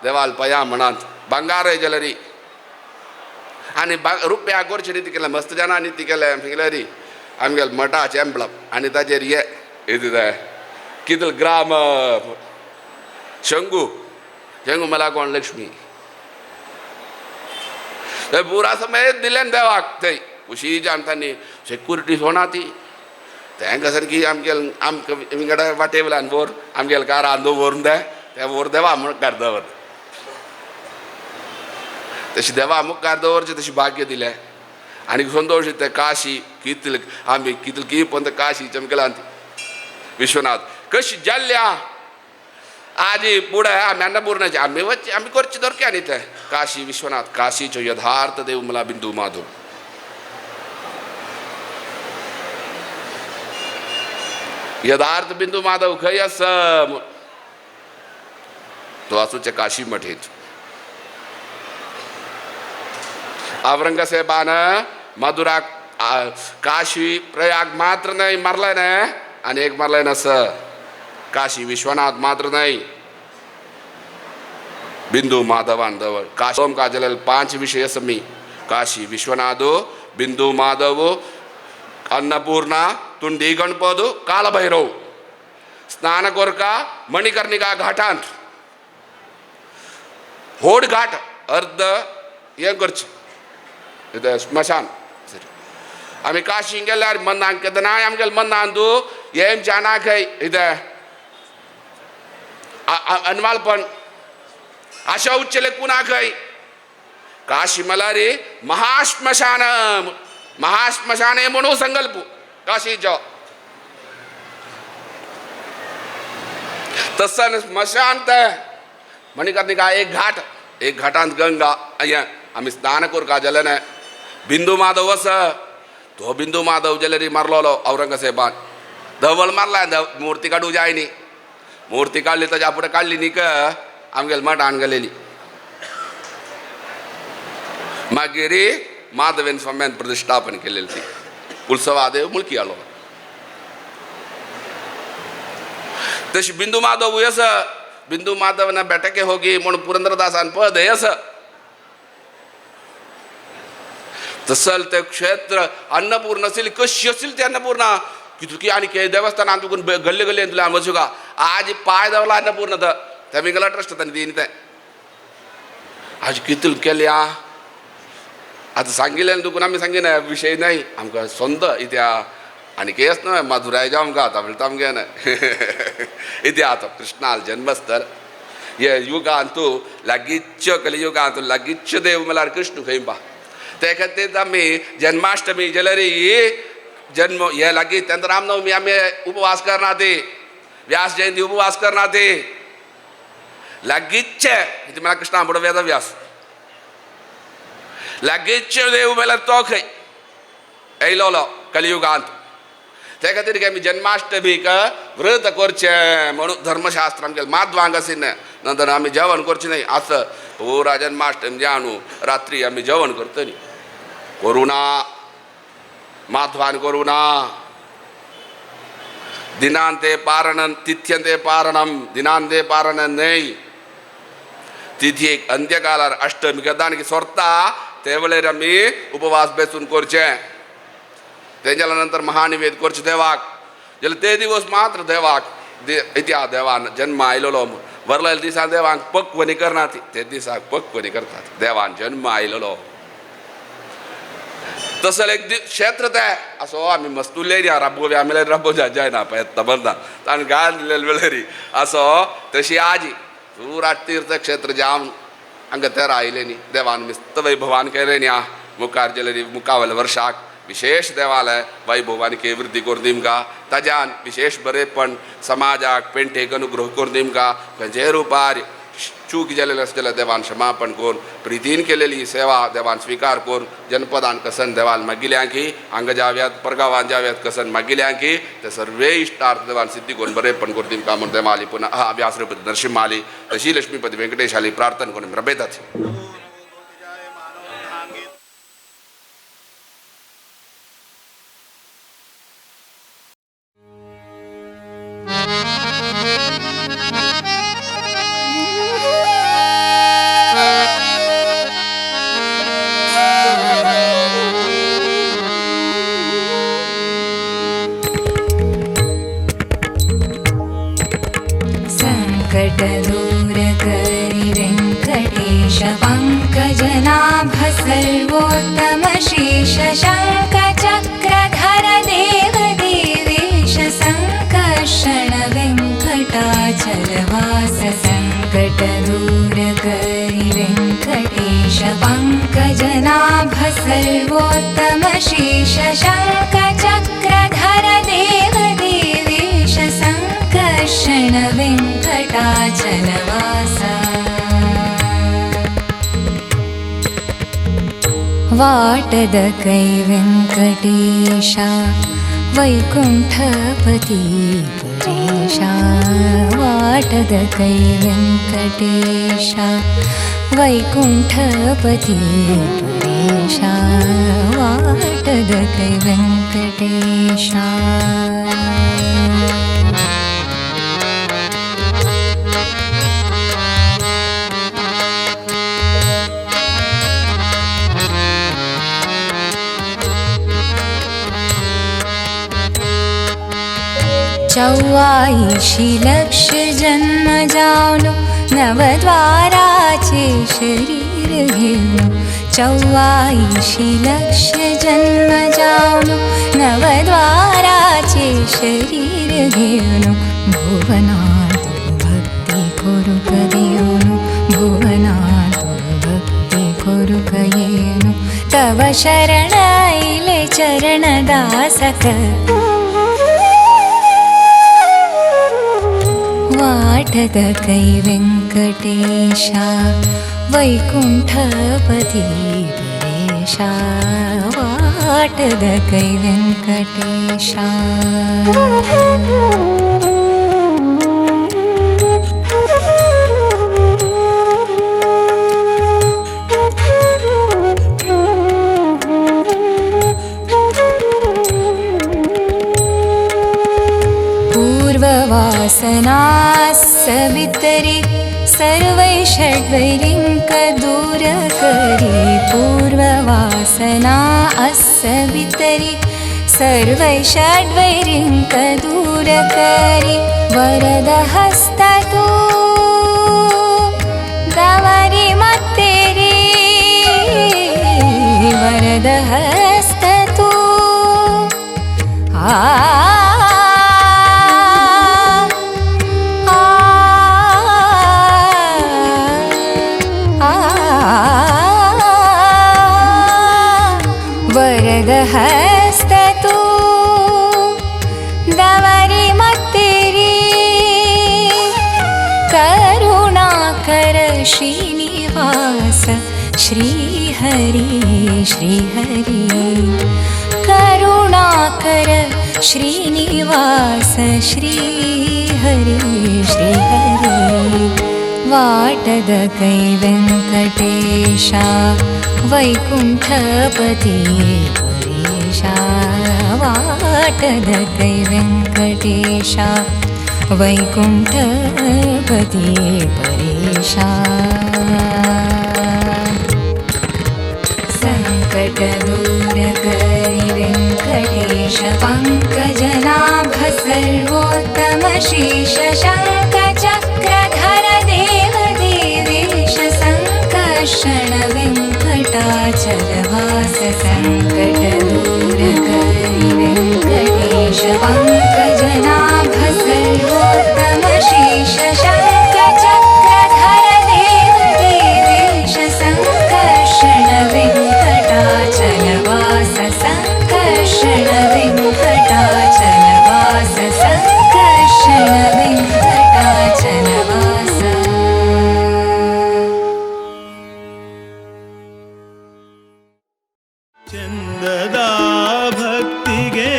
देवाल पया म्हणात भांगारय जाल्यार आनी रुपया करचे न्ही केलें मस्त जाणांनी ती केलें सांगलें री आमगेले मठाचें एम्बलप आनी ताजेर हे कितें कितले ग्राम शंगू शंगू मला कोण लक्ष्मी ते पुरा समेत दिलें देवाक. थंय खुशी जावन तांणी सेक्युरिटी सोणा ती तेंका सारकी आमगेले आमकां विंगडा वाटे वयल्यान व्हर आमगेले कारान दवरून दे ते व्हर देवा मुखार दवर. तशी देवा मुखार दवरचें तशी भाग्य दिलें. आनी संतोश ते काशी कितले आमी कितले की पण काशी चमकेला विश्वनाथ कशी जाल्ल्या आजी फुडें आमी अन्नपूर्णाचे आमी वचचे आमी करचे दरक्या न्ही ते काशी विश्वनाथ काशीचो यथार्थ देव मला बिंदू माधव. यथार्थ बिंदू माधव खंय आसा तो आसूचे काशी मठेंत. औरंगजेबान मधुराक काशी प्रयाग मात्र न्हय मारलें न्हय आनी एक मारलें नासा काशी विश्वनाथ मात्र न्हय बिंदू माधवान दवर. काशी काजल 5 विषय समी काशी विश्वनाथ बिंदू माधव अन्नपूर्णा तुंडी गणपद कालभैरव स्नान कोरका मणिकर्णिका घाटांत होड घाट अर्ध हें करचें स्मशान. आमी काशी गेल्यार मनान केन्नाय आमगेले मनान तूं हें जाणा खंय इतें अनवालपण आशा उच्चले कुणा खंय काशी मलारी महाश्मशान महाश्मशाने म्हणून संकल्प काशीचो तसन स्मशान ते मणिकर्णिका एक घाट एक घाटांत गंगा आमी स्नान करका जालें न्हय. बिंदू माधव आसा तो बिंदू माधव जाल्यार मारलोलो औरंगजेबान धवल मारला मूर्ती काडूं जाय न्ही मूर्ती काडली ताज्या फुडें काडली न्ही आमगेले मठान गेलेली. मागीर माधवेन स्वाम्यान प्रतिश्ठापन केलेली ती उत्सवादेव मुळकी आलो. तशी बिंदू माधव आसा बिंदू माधवना बेटके होगी म्हूण पुरंदरदासान पद आसा. तसल ते क्षेत्र अन्नपूर्ण असेल कशी असेल ते अन्नपूर्णा कितकी आनी के देवस्थान तुकून गल्ले गल्ले तुला वचूका आज पाय दवरला अन्नपूर्ण तर त्या विंगला ट्रस्ट तांणी दिनी ते आज कितल केल्या आतां सांगिल्लें तुकून आमी सांगिना विशय न्हय आमकां संद इत्या आनी केस न्हय मधुराय आमकां आतां म्हणटा आमगे न्हय इत्या आतां कृष्णाल जन्मस्थळ हे युगांतू लागींच कलियुगांतू लागींच देव म्हळ्यार कृष्ण खंय पा ते खातीर आमी जन्माष्टमी जाल्यार जन्म हे लागीं तेन्ना रामनवमी आमी उपवास करना ती व्यास जयंती उपवास करना ती लागींचे म्हळ्यार कृष्णा फुडें वेदव्यास लागींचे देव म्हळ्यार तो खंय येयलोलो कलियुगांत. ते खातीर आमी जन्माष्टमीक व्रत करचें म्हणून धर्मशास्त्र आमगेलें माध्वांग आशिल्लें. नंतर आमी जेवण करचें न्हय आस पुरा जन्माष्टमी जावन रात्री आमी जेवण करतली करुणा माध्वान करुणा दिनांते पारणं तिथ्यंते पारणम दिनांते पारणं न्हय तिथी अंत्यकालार अष्टमी केदान सोरता ते वेळेर आमी उपवास बेसून करचें. तेच्या नंतर महानिवेद करचें देवाक जाल्यार ते दिवस मात्र देवाक. इतिहास देवान जन्म आयलेलो वरलेल्या दिसा देवांक पक्वनी करनात ते दिसाक पक्वनी करतात देवान जन्म आयलेलो तसं एक क्षेत्र ते असो आमी मस्तुल्ले राबो आमी राबो जायना पळय खबर ना ताणें गाळ दिलेले वेळेरी असो तशी आजी पुरा तीर्थक्षेत्र जावन हांगा तेरा आयले न्ही देवान मिस्त वैभवान केले न्ही आ मुखार जेले मुखावल वर्षाक विशेष देवालय वैभवान के वृद्धी करून दिमका ताज्यान विशेष बरेपण समाजाक पेंटेक अनुग्रह करून दिमका खंयचेय रुपार चूक जालेली आसता जाल्यार देवान क्षमापण करून प्रितीन केलेली सेवा देवान स्विकार करून जनपदान कसन देवान मागिल्यांकी हांगा जाव्यात परगांवान जाव्यात कसन मागिल्यांकी ते सर्वे इश्टार्थ देवान सिद्धी करून बरेपण करून दिमका म्हूण देवाली पुनः व्यासरूपती नरसिंहाली तशी लक्ष्मीपती वेंकटेशाली प्रार्थना करून रबेतात. संकटदूर करि वेङ्कटेश पङ्कजनाभ सर्वोत्तम शीश शङ्खचक्रधर देव देवेश सङ्कर्षण वेङ्कटाचलवास संकटदूर करि वेङ्कटेश पङ्कजनाभ सर्वोत्तम शीश शङ्खचक्रधर देव देवेश सङ्कर्षण वेङ्कटाचलवास. वाटद कै वेङ्कटेशा वैकुण्ठपति परेशा वाटद कै वेङ्कटेशा वैकुण्ठपति परेशा वाटद कै वेङ्कटेशा. चौवाईशी लक्ष जन्म जावनो नवद्वाराचे शरीर घेऊन चौवाईशी लक्ष जन्म जावनो नवद्वाराचे शरीर घेऊन भुवनात भक्ती करूक देऊन भुवनात भक्ती करूक येऊन तव शरण आईले चरणदासक वाटद कै वेङ्कटेशा वैकुण्ठपति परेशा वाटद कै वेङ्कटेशा. पूर्ववासना सवितरि सर्वै षड्वैरिङ्क दूर करि पूर्ववासना असवितरि सर्वै षड्वैरिङ्क दूर करि वरदहस्त तू दवरि मत्तेरि वरदहस्त तू आ वरदहस्त तू दवरि मत्तेरि करुणाकर श्रीनिवास श्रीहरि श्रीहरि करुणाकर श्रीनिवास श्रीहरि श्रीहरि वाटद कै वेङ्कटेशा वैकुण्ठपति परेशा वाटद कै वेङ्कटेशा वैकुण्ठपति परेशा. संकटदूर करि वेङ्कटेश पङ्कजनाभ सर्वोत्तम श्रीश शङ्खचक्रधर देव देवेश सङ्कर्षण वेङ्कटाचलवास सङ्कटदूरकरि वेङ्कटेश पङ्कजनाभ सर्वोत्तम श्रीश शङ्खचक्रधर देव देवेश सङ्कर्षण वेङ्कटाचलवास सङ्कर्षण वेङ्कटाचलवास सङ्कर्षण वेङ्कटाचलवास. ಚಂದದ ಭಕ್ತಿಗೆ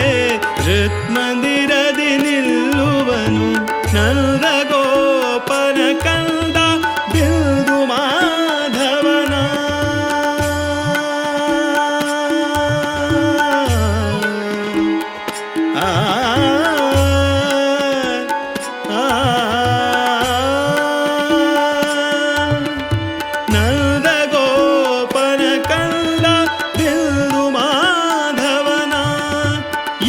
ಹೃತ್ಮಂದಿರದಿ ನಿಲ್ಲುವನು ನಂದ ಗೋಪನ ಕಂದ ಬಿಂದು ಮಾಧವನ. ಆ ಆ ನಂದ ಗೋಪನ ಕಂದ ಬಿಂದು ಮಾಧವನ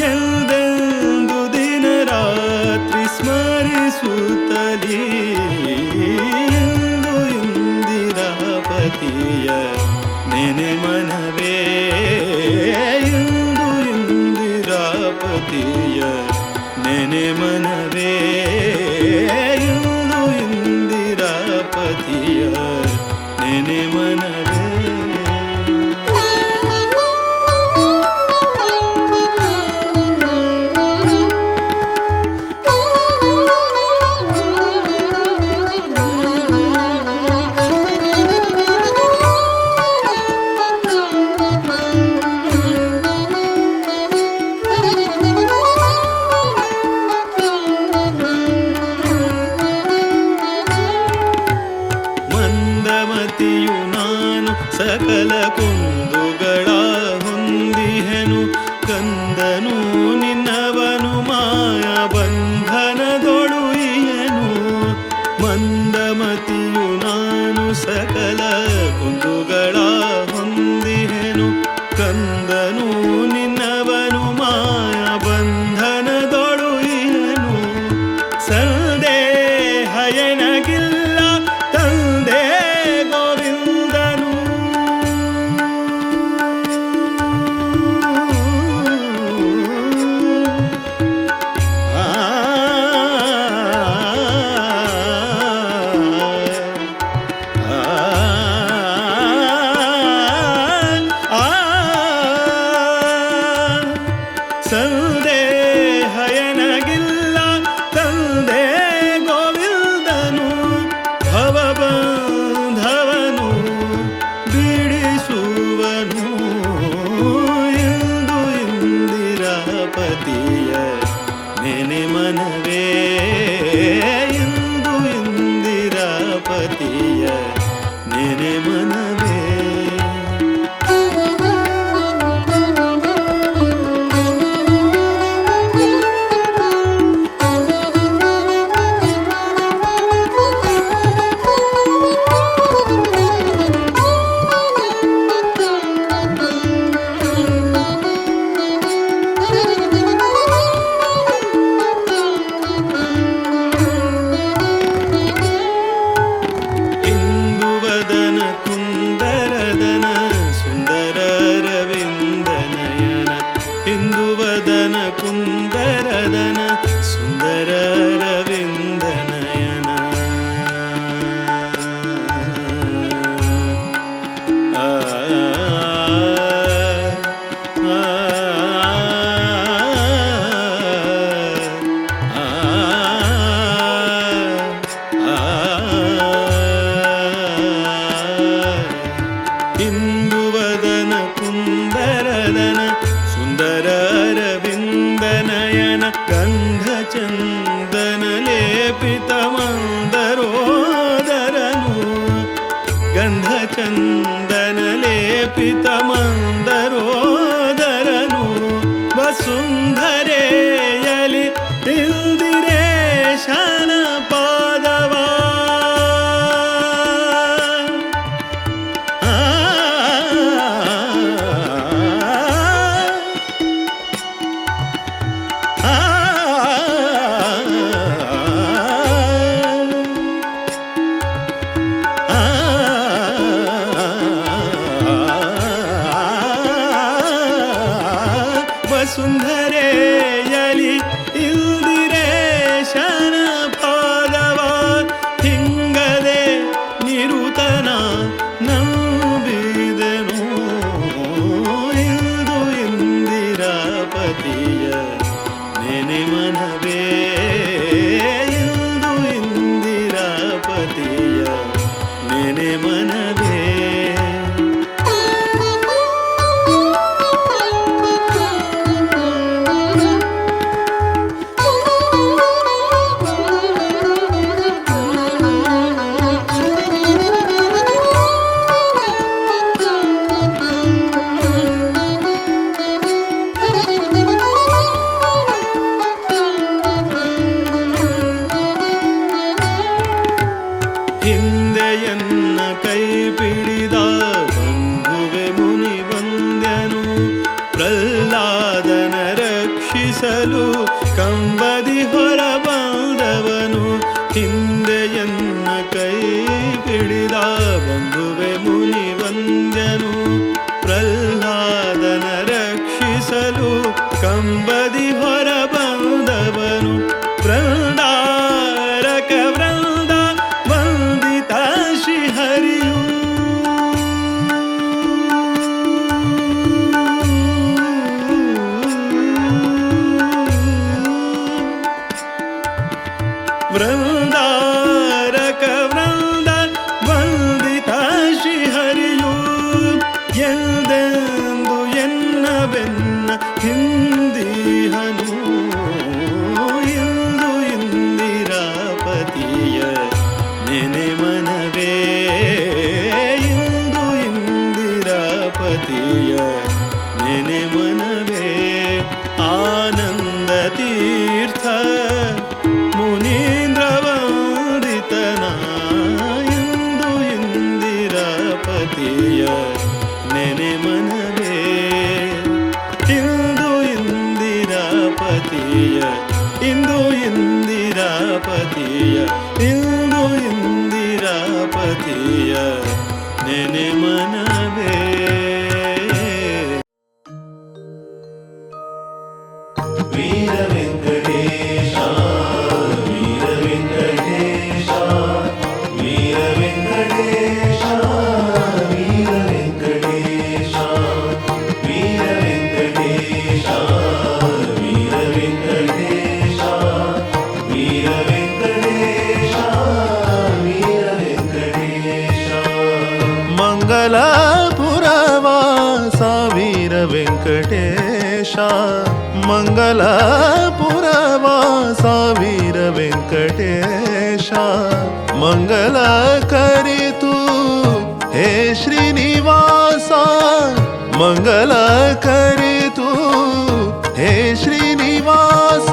ಎಂದೆಂದು ದಿನ ರಾತ್ರಿ ಸ್ಮರಿಸುತ್ತಲೀ ಇಂದು ಇಂದಿರಾಪತಿಯ ನೆನೆ ಮನವೇ ಇಂದು ಇಂದಿರಾಪತಿಯ ನೆನೆ ಮನವೇ ಇಂದು ಇಂದಿರಾಪತಿಯ ನೆನೆ ಮನವೇ. ಮಂದಮತಿಯು ನಾನು ಸಕಲ ಕುಂದುಗಳ ಹೊಂದಿಹೆನು ಕಂದನು ನಿನ್ನವನು ಮಾಯ ಬಂಧನದೊಳು ಇಹೆನು. ಮಂದಮತಿಯು ನಾನು ಸಕಲ ಕುಂದುಗಳ ಹೊಂದಿಹೆನು ಕಂದನು ನಿನ್ನವನು ಮಾಯ ಬಂಧನದೊಳು ಇಹೆನು. ಸಂದೇಹಯನಗಿಲ್ಲ ತಂದೆ ಗೋವಿಂದನು. ಆ ಆ ಸಂದೇಹಯನಗಿಲ್ಲ ತಂದೆ ಗೋವಿಂದನು ಭವಬಂಧವನು ಬಿಡಿಸುವನು ಇಂದು ಇಂದಿರಾಪತಿಯ ನೆನೆ ಮನವೇ ಇಂದು ಇಂದಿರಾಪತಿಯ ನೆನೆ ಮನವೇ. ಇಂದುವದನ ಕುಂದರದನ ಸುಂದರ ರವಿಂದನಯನ ಇಂದುವದನ ಕುಂದರದನ ಸುಂದರ ರವಿಂದನಯನ. ಆ ಆ ಇಂದುವದನ ಕುಂದರದನ ಸುಂದರ ರವಿಂದನಯನ ಗಂಧಚಂದನ ಲೇಪಿತ ಮಂದರೋದರನು ಗಂಧಚಂದನ ಲೇಪಿತ ಮಂದರೋದರನು ವಸುಂಧರೆಯಲಿ ಇಂದಿರೇಶನ ಪಾದವ. ಆ ಆ ಹಿಂದೆಯನ್ನ ಕೈ ಪಿಡಿದ ಬಂಧುವೆ ಮುನಿ ವಂದ್ಯನು ಪ್ರಹ್ಲಾದನ ರಕ್ಷಿಸಲು ಕಂಬದಿ ಹೊರ ಬಂದವನು ಹಿಂದೆಯನ್ನ ಕೈ ಪಿಡಿದ ಬಂಧುವೆ ಮುನಿ ವಂದ್ಯನು ಪ್ರಹ್ಲಾದನ ರಕ್ಷಿಸಲು ಕಂಬದಿ ಹೊರ ಬಂದವನು ವೃಂದಾರಕ ವೃಂದ ವಂದಿತ ಶ್ರೀಹರಿಯು. ವೃಂದಾರಕ ವೃಂದ ವಂದಿತ ಶ್ರೀಹರಿಯು ಎಂದೆಂದು ಎನ್ನ ಬೆನ್ನ ಹಿಂದಿಹನು ಇಂದು ಇಂದಿರಾಪತಿಯ ನೆನೆ ಮನವೇ ಇಂದು ಇಂದಿರಾಪತಿಯ ನೆನೆ ಮನವೇ ಆನಂದ ತೀರ್ಥ ಮುನೀಂದ್ರ ವಂದಿತನ ಇಂದು ಇಂದಿರಾಪತಿಯ ನೆನೆ ಮನವೇ ಇಂದು ಇಂದಿರಾಪತಿಯ ಇಂದು ಇಂದಿರಾಪತಿಯ ಇಂದು ಇಂದಿರಾಪತಿಯ ನೆನೆ ಮನವೇ. ವೀರ ವೆಂಕಟೇಶ ವೀರ ವೆಂಕಟೇಶ ವೀರ ವೆಂಕಟೇಶ ವೀರ ವೆಂಕಟೇಶ ವೀರ ವೆಂಕಟೇಶ ವೀರ ವೆಂಕಟೇಶ ವೀರ ವೆಂಕಟೇಶ ವೀರ ವೆಂಕಟೇಶ. ಮಂಗಲಾಪುರವಾಸ ವೀರ ವೆಂಕಟೇಶ ಮಂಗಲಾಪುರವಾಸ ವೀರ ವೆಂಕಟೇಶ ಮಂಗಲ ಕರಿತು ಹೇ ಶ್ರೀನಿವಾಸ ಮಂಗಲ ಕರಿತು ಹೇ ಶ್ರೀನಿವಾಸ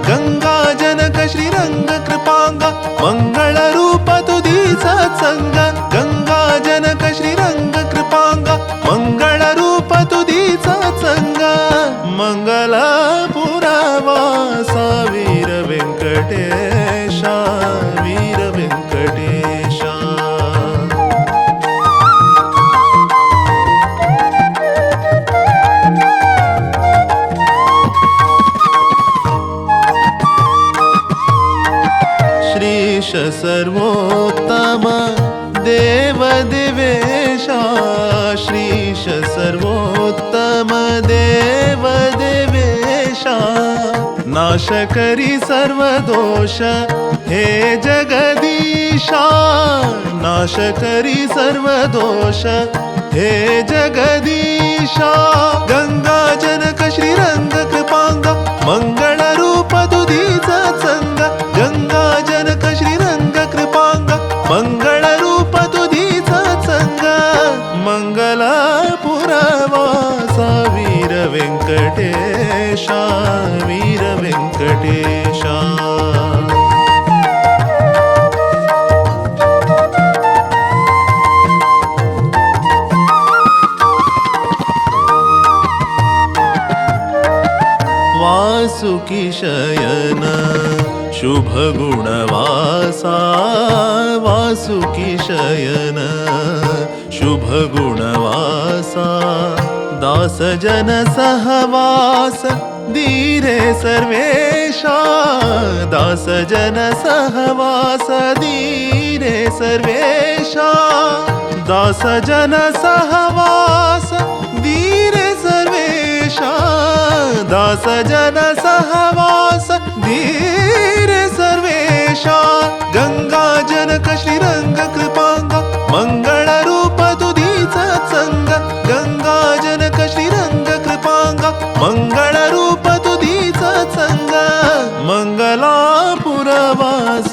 ಗಂಗಾ ಜನಕ ಶ್ರೀರಂಗ ಕೃಪಾಂಗ ಮಂಗಳ ರೂಪ ತುದಿ ಸತ್ಸಂಗ ಗಂಗಾ ಜನಕ ಶ್ರೀರಂಗ ಕೃಪಾಂಗ ಮಂಗಳ ರೂಪ ತುದಿ ಸತ್ಸಂಗ ಮಂಗಲಾಪುರವಾಸ ವೀರ ವೆಂಕಟೇಶ ವೀರ ವೆಂಕಟೇಶ. ಶ್ರೀಶ ಸರ್ವೋತ್ತಮ ದೇವ ದೇವೇಶ ಶ್ರೀಶ ಸರ್ವೋತ್ತಮ ದೇವ ದೇವೇಶ ನಾಶಕರಿ ಸರ್ವದೋಷ ಹೇ ಜಗದೀಶ ನಾಶಕರಿ ಸರ್ವದೋಷ ಹೇ ಜಗದೀಶ ಗಂಗಾ ಜನಕ ಶ್ರೀರಂಗ ಕೃಪಾಂಗ ಮಂಗಳ ರೂಪ ತುದಿ ಸತ್ಸಂಗ ಗಂಗಾ ಜನಕ ಶ್ರೀರಂಗ ಕೃಪಾಂಗ ಮಂಗಳ ರೂಪ ತುದಿ ಸತ್ಸಂಗ ಮಂಗಲಾಪುರವಾಸ ವೀರ ವೆಂಕಟೇಶ ವೀರ ವೆಂಕಟೇಶ. ವಾಸುಕಿ ಶಯನ ಶುಭ ಗುಣವಾಸ ವಾಸುಕಿ ಶಯನ ಶುಭ ಗುಣವಾಸ ದಾಸ ಜನ ಸಹವಾಸ ದೀರೆ ಸರ್ವೇಶ ದಾಸ ಜನ ಸಹವಾಸ ದೀರೆ ಸರ್ವೇಶ ದಾಸ ಜನ ಸಹವಾಸ ದೀರೆ ಸರ್ವೇಶ ದಾಸ ಜನ ಸಹವಾಸ ಧೀರೆ ಸರ್ವೇಶ ಗಂಗಾ ಜನಕ ಶ್ರೀರಂಗ ಕೃಪಾಂಗ ಮಂಗಳ ರೂಪ ತುದಿ ಸತ್ಸಂಗ ಗಂಗಾ ಜನಕ ಶ್ರೀರಂಗ ಕೃಪಾಂಗ ಮಂಗಳ ರೂಪ ತುದಿ ಸತ್ಸಂಗ ಮಂಗಲಾಪುರವಾಸ